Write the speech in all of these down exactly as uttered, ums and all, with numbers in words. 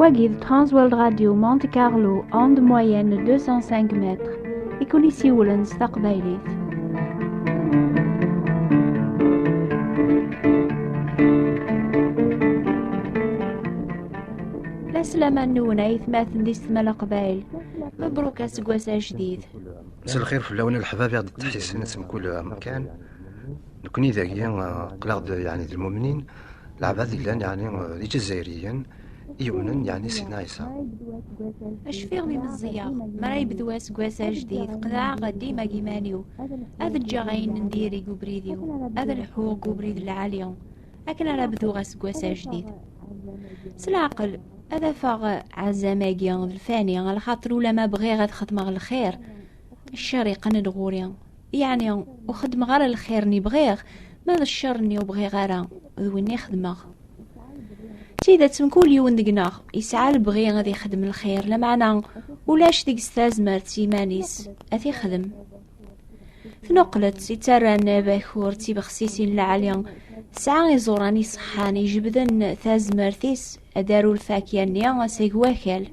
Wagi d Transworld Radio Monte Carlo, onde moyenne deux cent cinq mètres, i kun-isiwlen s taqbaylit. La slama-nwen ay atmaten di setma Leqbayel. Mebruk aseggas ajdid. Mselxir fell-awen a leḥbab i ɣ-d-ittḥissen s mkul amkan. Nekni dagi, eh, aql-aɣ-d, yeɛni, d lmumnin, leɛbad yellan, yeɛni, eh, d iǧazzayriyen i yumnen, yeɛni, Sidna Ɛisa. Acfiɣ mi meẓẓiyeɣ, mi ara yebdu aseggas ajdid, qedɛeɣ dima deg iman-iw. Ad ǧǧeɣ ayen n diri deg ubrid-iw, ad lḥuɣ deg ubrid lɛali, akken ara bduɣ aseggas ajdid. S leɛqel, ad afeɣ ɛazam-agi d lfani, alaxaṭer ulamma bɣiɣ ad xedmeɣ lxir, ccer iqqen-d ɣur-i. Yeɛni, ur xeddmeɣ ara lxir-nni bɣiɣ, ma d ccer-nni ur bɣiɣ ara, d winna i xedmeɣ. D tidet, mkul yiwen deg-neɣ yesɛa lebɣi ad ixdem lxir, lameɛna ulac deg-s tazmert s yiman-is ad t-ixdem. Tnuqlet i ttarran abakur d tibexsisin lɛali, tesɛa iẓuran iṣeḥḥan ijebden tazmert-is ad d-taru lfakya-nni seg wakal.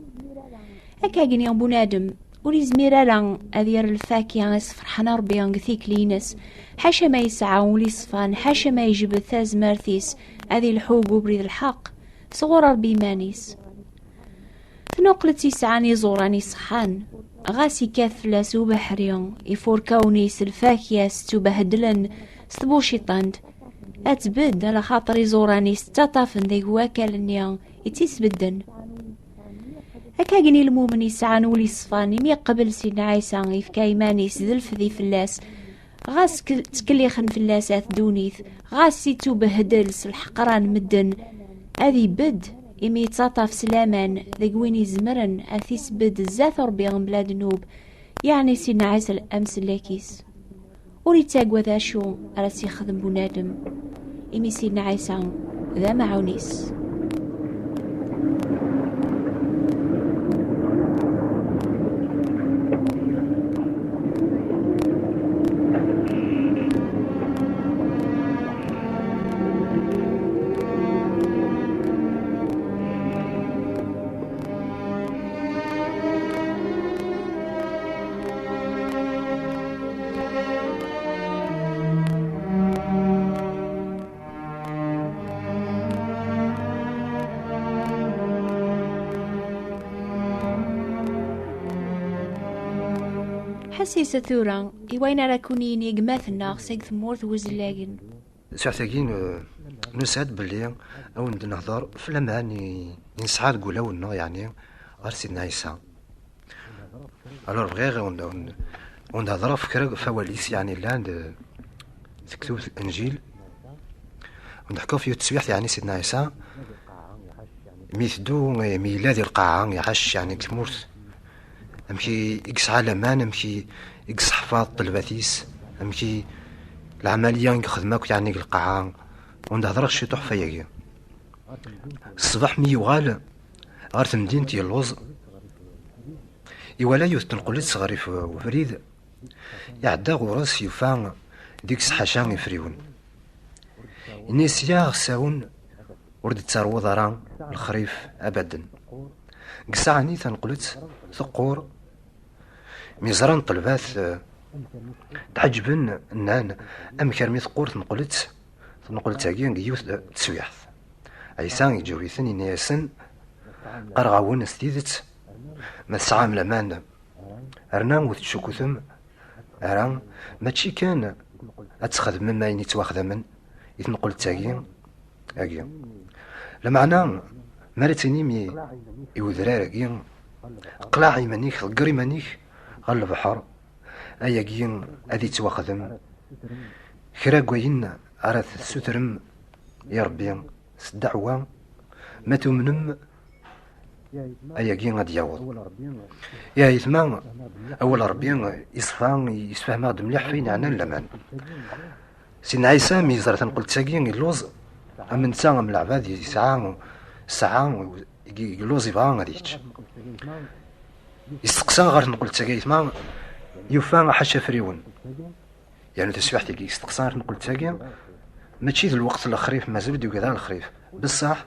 Akkagni bunadem ur izmir ara ad yerr lfakya isferḥen Ṛebbi deg tikli-ines, ḥaca ma yesɛa ul iṣfan, ḥaca ma yejbed tazmert-is ad ilḥu deg ubrid lḥeqq sɣur Ṛebbi iman-is. Tnuqlet i sɛan iẓuran iṣeḥḥan, ɣas ikkat fell-as ubeḥri, ifurkawen-is lfakya s-, ttubehdlen s tbuciṭant, ad tbedd, alaxaṭer iẓuran-is ttaṭṭafen deg wakal-nni i tt-isbedden. Akkagni lmumen yesɛan ul iṣfan, imi yeqbel Sidna Ɛisa, yefka iman-is d lefdi fell-as, ɣas k-, ttkellixen fell-as at ddunit, ɣas ittubehdel s lḥeqra n medden, ad ibedd, imi yettaṭṭaf s laman deg win izemren ad t-isbedd zdat Ṛebbi mebla ddnub, yeɛni Sidna Ɛisa amsellek-is. Ur ittagad acu ara s-ixdem bunadem, imi Sidna Ɛisa d amaɛun-is. Ḥesset tura i wayen ara kun-yini gma-tneɣ seg tmurt n Wuzellagen. Sɛiɣ tagi, eh, nusa-d belli a wen-d-nehder f laman i, i nesɛa deg wulawen-nneɣ, yeɛni ɣer Sidna Ɛisa. Alors bɣiɣ a wen-, a wen-, a wen-d-hedreɣ f kra f wawal-is, yeɛni llan d tektubt Lenǧil. A wen-d-ḥkuɣ f yiwet teswiɛt, yeɛni Sidna Ɛisa mi iteddu, mi yella di lqaɛa, iɛac, yeɛni deg tmurt. Amek i, i yesɛa laman, amek i, i yesseḥfaḍ ṭṭelbat-is, amek i leɛmaliya i yexdem akk, yeɛni deg lqaɛa. Ur n-d-hedreɣ ciṭuḥ ɣef wayagi. Ṣṣbeḥ mi yuɣal ɣer temdint yelluẓ, iwala yiwet n tneqlet ɣer yif-, ubrid, iɛedda ɣur-s, yufa deg-s ḥaca ifriwen. Ini-as: "Ya ɣessawen, ur d-ttarwuḍ ara lexrif abaden." Deg ssaɛa-nni taneqlet teqqur. Mi ẓran ṭṭelbat, eh, tɛeǧben, nnan: "Amek armi teqqur tneqlet, tneqlet-agi deg yiwet, eh, teswiɛt?" Ɛisa iǧaweb-iten, yenna-yasen: "Qqareɣ-awen s tidet, ma tesɛam laman, rna ur tettcukkutem ara, mačči kan ad txedmem ayen yettwaxdamen i tneqlet-agi, agi. Lameɛna, mi ara tinim i, i udrar-agi: 'Qleɛ iman-ik, ḍegger iman-ik ɣer lebḥer', ayagi ad yettwaxdem. Kra n wayen ara tessutrem i Ṛebbi s ddeɛwa, ma tumnem, ayagi ad d-yaweḍ." Ya ayetma, awal Ṛebbi iṣfa, yessefhem-aɣ-d mliḥ f ayen yeɛnan laman. Sidna Ɛisa mi yeẓra taneqlet-agi illuẓ, am netta am leɛbad yesɛa ssaɛa, yelluẓ, yebɣa ad yečč. Yesteqsa ɣer tneqlet-agi ayetma, yufa ḥaca afriwen. Yernu taswiɛt-agi yesteqsa ɣer tneqlet-agi, mačči d lweqt n lexrif, mazal ur d-yugad ara lexrif. Beṣṣaḥ,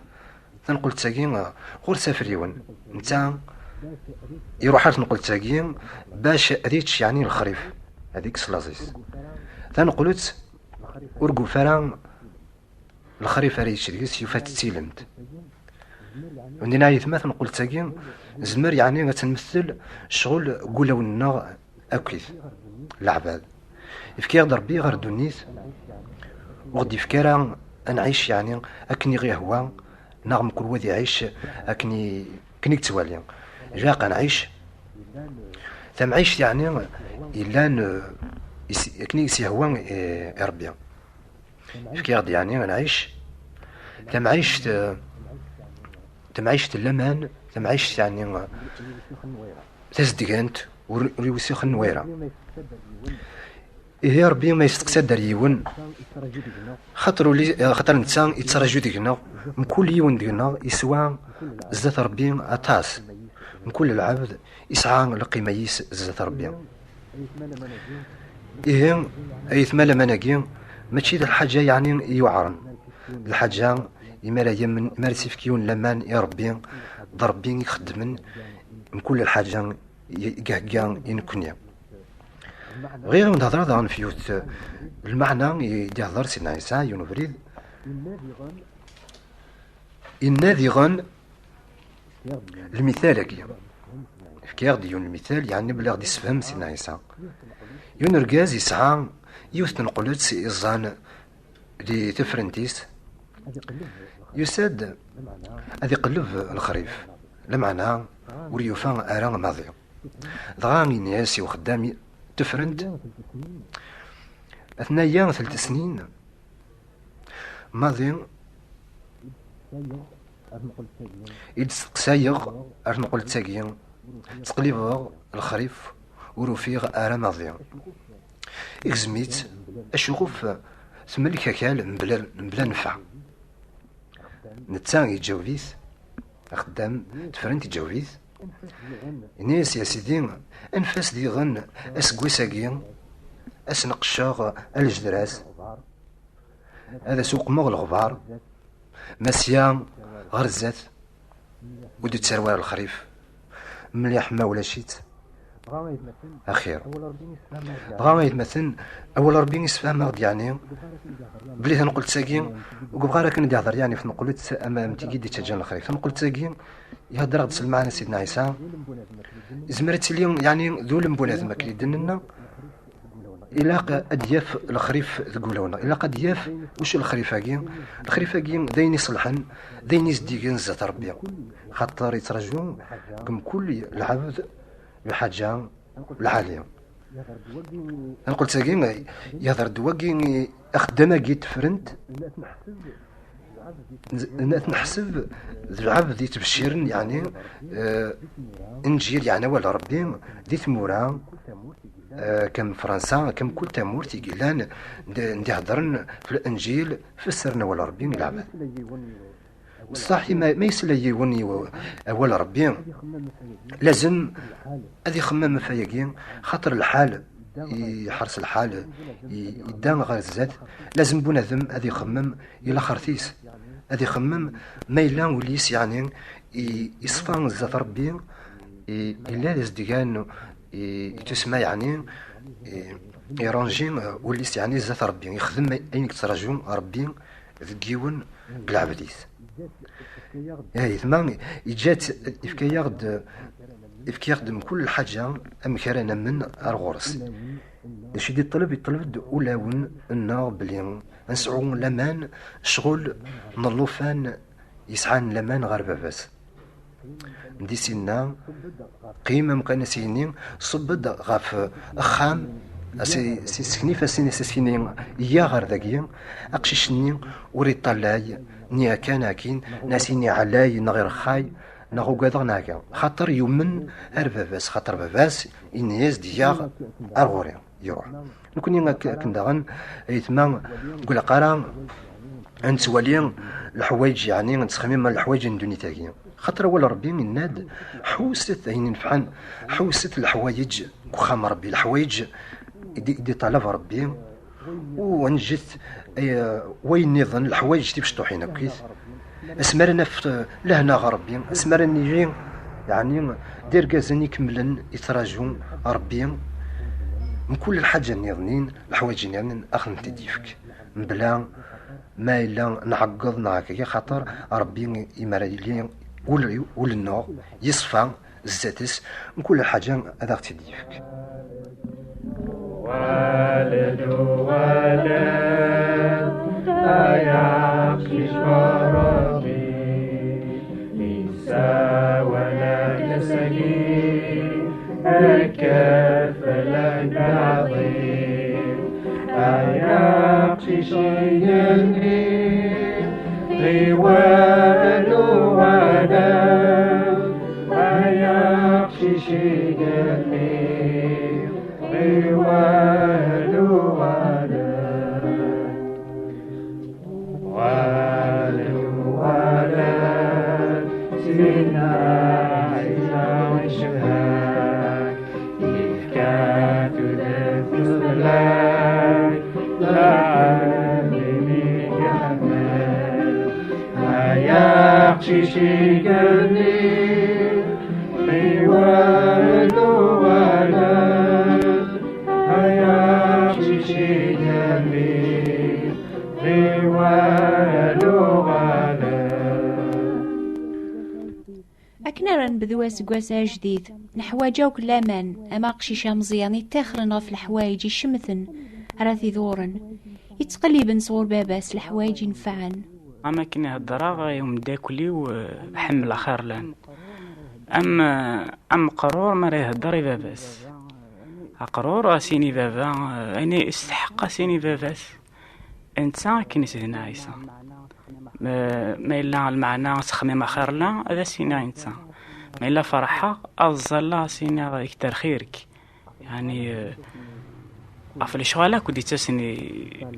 Tanqult-agi, uh, ɣur-s afriwen. Netta iruḥ ar tneqult-agi bac ad yečč, yeɛni, lexrif, ad ikkes laẓ-is. Tanqult ur yufi ara lexrif ara yečč deg-s, yufa-tt d tilemt. Undin ayetma, tanqult-agi zmer, yeɛni, ad tenmettel ccɣel n wulawen-nneɣ akkit leɛbad. Yefka-yaɣ-d Rebbi ɣer ddunit, ur ɣ-d-yefki ara ad nɛic, yeɛni, akken i ɣ-yehwa, neɣ mkul wa ad iɛic akken i, akken i yettwali. Ilaq ad nɛic tamɛict, yeɛni, yellan, eh, is-, akken i s-yehwa, eh, i Rebbi. Yefka-yaɣ-d, yeɛni, ad nɛic tamɛict, eh, tamɛict n laman, tamɛict, yeɛni, eh, tazedgant, ur, ur iwsixen wayra. Ihi Rebbi ma yesteqsa-d ar yiwen, xaṭer uli, xaṭer netta yettraǧu deg-neɣ, mkul yiwen deg-neɣ yeswa zdat Rebbi aṭas, mkul lɛebd yesɛa lqima-is zdat Rebbi. Ihi, ayetma, laman-agi mačči d lḥaǧa, yeɛni, i yuɛren. D lḥaǧa imi ara yamen, imi ara s-yefk yiwen laman i Rebbi, d Rebbi i ixeddmen mkul lḥaǧa i, i ihegga i nekkni. Bɣiɣ ad wen-d-hedreɣ daɣen f yiwet, eh, lmeɛna i d-ihder Sidna Ɛisa, yiwen ubrid. Inna diɣen lmital-agi. Fkiɣ-d yiwen lmital, yeɛni belli ɣ-d-issefhem Sidna Ɛisa. Yiwen urgaz yesɛa yiwet tneqlet iẓẓan di tefrent-is, yusa-d ad iqelleb lexrif, lameɛna ur yufa ara maḍi. Dɣa ini-as i uxeddam n tefrent, atnaya telt snin, maḍi i d-steqsayeɣ ar tneqlet-agi, ttqellibeɣ lexrif, ur ufiɣ ara maḍi. Igzem-itt, acuɣef tmelk akal mebla, mebla nnfeɛ? Netta iǧaweb-it, axeddam tefrent iǧaweb-it, ini-as: "Ya sidi, anef-as diɣen aseggas-agi, ad s-neqqceɣ alejdras, ad as-uqmeɣ leɣbar, ma sya ɣer zdat ur d-ittarew ara lexrif, mliḥ, ma ulac-itt, axir." Dɣa aytmaten, awal Ṛebbi issefham-aɣ-d, yeɛni, belli taneqlet-agi, ur yebɣi ara akken ad d-ihder, yeɛni, f tneqlet am, am tigi d-ittaǧǧan lexrif. Taneqlet-agi, ihder-aɣ-d s lmeɛna Sidna Ɛisa, izmer ad tili, yeɛni, d ul n bunadem, akken i d-nenna, ilaq ad d-yaf lexrif deg wulawen-nneɣ. Ilaq ad d-yaf wacu lexrif-agi. Lexrif-agi d ayen iṣelḥen, d ayen izeddigen zdat Ṛebbi. Xaṭer ittraǧu deg mkul lɛebd lḥaǧa lɛali. Taneqlet-agi, yehder-d wagi i axeddam-agi n tefrent, n-, n-, ad t-neḥseb d lɛebd yettbecciren, yeɛni, eh, Inǧil, yeɛni awal Ṛebbi, di tmura, eh, akka am Fransa, akka am kul tamurt i yellan, n-, n-, d-iheddren f Lenǧil, fessren awal Ṛebbi i leɛbad. Ṣṣeḥ, ma, ma yesla yiwen i awal Ṛebbi, lazem ad ixemmem ɣef wayagi, xaṭer lḥal, iḥers lḥal, i, idda ɣer zdat, lazem bunadem ad ixemmem i laxert-is, ad ixemmem ma yella ul-is, yeɛni, i, iṣfa zdat Ṛebbi, i, yella d azedgan, i, i tusma, yeɛni, i, iranji, eh, ul-is, yeɛni, zdat Ṛebbi, ixdem ayen i yettraǧu Ṛebbi deg yiwen n lɛebd-is. Ayetma, yeǧǧa-tt, yefka-yaɣ-d, yefka-yaɣ-d mkul lḥaǧa amek ara namen ar ɣur-s. D acu i d-iṭleb? Iṭleb-d ulawen-nneɣ belli ad nesɛu laman, ccɣel n llufan yesɛan laman ɣer baba-s. Di sinna, qim amkan as-yini, ṣubb-d ɣef axxam, as-, s-, seknif as-, as-yini, iyya ɣer dagi. Aqcic-nni ur iṭṭalay, ni akan akin, nas-ini ɛlay neɣ irexxay, neɣ ugadeɣ neɣ aga. Xaṭer yumen ar baba-s, xaṭer baba-s ini-as-d: "Iyya ar ɣur-i." Iruḥ. Nekni ak-, akken daɣen, ayetma, ur ilaq ara ad nettwali leḥwayeǧ, yeɛni ad nettxemmim leḥwayeǧ n ddunit-agi. Xaṭer awal Ṛebbi yenna-d: "Ḥewset ayen inefɛen, ḥewset leḥwayeǧ deg uxxam Ṛebbi, leḥwayeǧ i d-, i d-iṭalab Ṛebbi, u ad neǧǧet, eh, wayen nniḍen, leḥwayeǧ timecṭuḥin akkit." Asmi ara naf lehna ɣer Ṛebbi, asmi ara nili, yeɛni, d irgazen ikemlen, ittraǧu Ṛebbi, mkul lḥaǧa nniḍnin, leḥwayeǧ nniḍnin, ad ɣ-tent-id-yefk. Mebla ma yella nɛeggeḍ neɣ akka, xaṭer Ṛebbi, imi ara yili ul-, ul-nneɣ yeṣfa zdat-s, mkul lḥaǧa ad aɣ-tt-id-yefk. Waled, waled, ay aqcic Ṛebbi, yessawal-ak ass-agi, kker fell-ak d aɛḍil. Ay aqcic igenni, ɣiwel uɣaled, ay aqcic igenni, ɣiwel uɣaled. Uɣal, uɣal, Sidna Ɛisa icebha-k, yefka tudert-is fell-ak, lɛebd imi k-iḥemmel. Ay aqcic igenni, ɣiwel uɣaled, ay aqcic igenni, ɣiwel uɣaled. Akken ara nebdu aseggas ajdid, neḥwaǧ akk laman, am aqcic ameẓyan iṭṭixren ɣef leḥwayeǧ icemten ara t-iḍuren, ittqelliben sɣur baba-s leḥwayeǧ inefɛen. Am akken i heddreɣ i umeddakel-iw, eh, ḥemmel axir lan. Am, eh, am uqrur mi ara ihedder i baba-s. Aqrur, a s-yini baba, eh, ayen i isteḥq a s-yini baba-s. Netta akken i Sidna Ɛisa. Ma, ma yella lmeɛna ttxemmim axir la, ad as-iniɣ i netta. Ma yella ferḥeɣ, ad ẓẓalleɣ, ad as-iniɣ ikter xir-k. Yeɛni, eh, ɣef lecɣal akk d-ittasen i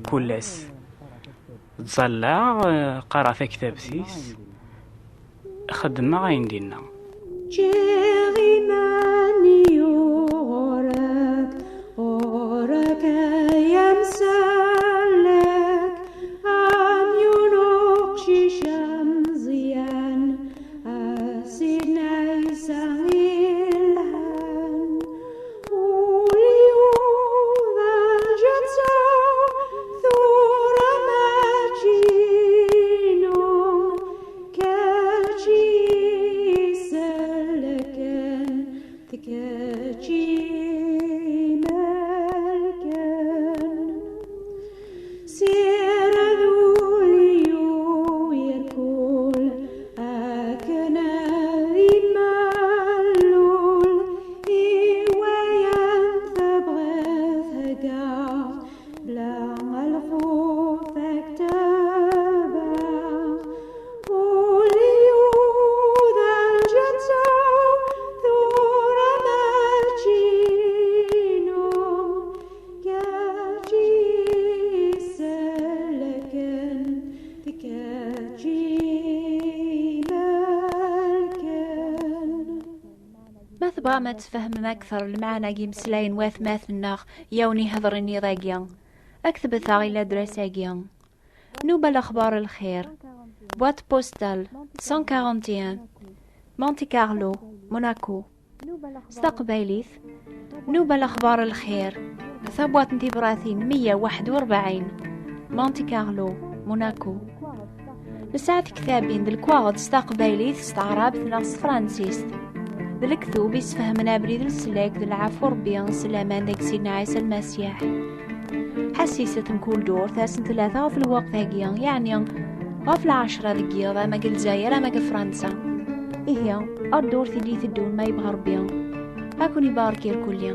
kul ass. Ttẓallaɣ, eh, qqareɣ taktabt-is, xeddmeɣ ayen dinna. Ǧǧiɣ iman-iw ɣur-k, ɣur-k ay amsellek, am yiwen uqcic ameẓyan, a Sidna Ɛisa ilhan. Ul-iw d lǧetta, tura mačči inu, kečč i isellken, d kečč i imelken. Sired ul-iw irkul akken ad imallul i wayen tebɣiḍ theggaḍ bla lxuf d ktaba. Ul-iw d lǧetta, tura mačči inu, kečč i isellken, d kečč i imelken. Ma tebɣam ad tfehmem akteṛ lmeɛna n yimeslayen n watmaten-nneɣ i awen-ihedṛen iḍ-agi, ktbet-aɣ i ladres-agi. Nnuba Lexbar Lxir, boîte postale cent quarante et un, Monte Carlo, Monaco. S taqbaylit, Nnuba Lexbar Lxir, tabwaṭ n tibratin meyya u waḥed u rebɛin, Monte Carlo, Monaco. Nesɛa tektabin d lekwaɣeḍ s taqbaylit, s taɛrabt neɣ s tefransist. D lektub isfehmen abrid n leslak d lɛafu Rebbi s laman deg Sidna Ɛisa Lmasiḥ. Ḥassiset mkul ddurt ass n tlata ɣef lweqt-agi, yeɛni ɣef lɛecṛa deg yiḍ, ama deg Lezzayer ama deg Fransa. Ihi, ar ddurt i d-iteddun ma yebɣa Rebbi. Ad ken-ibarek irkulli.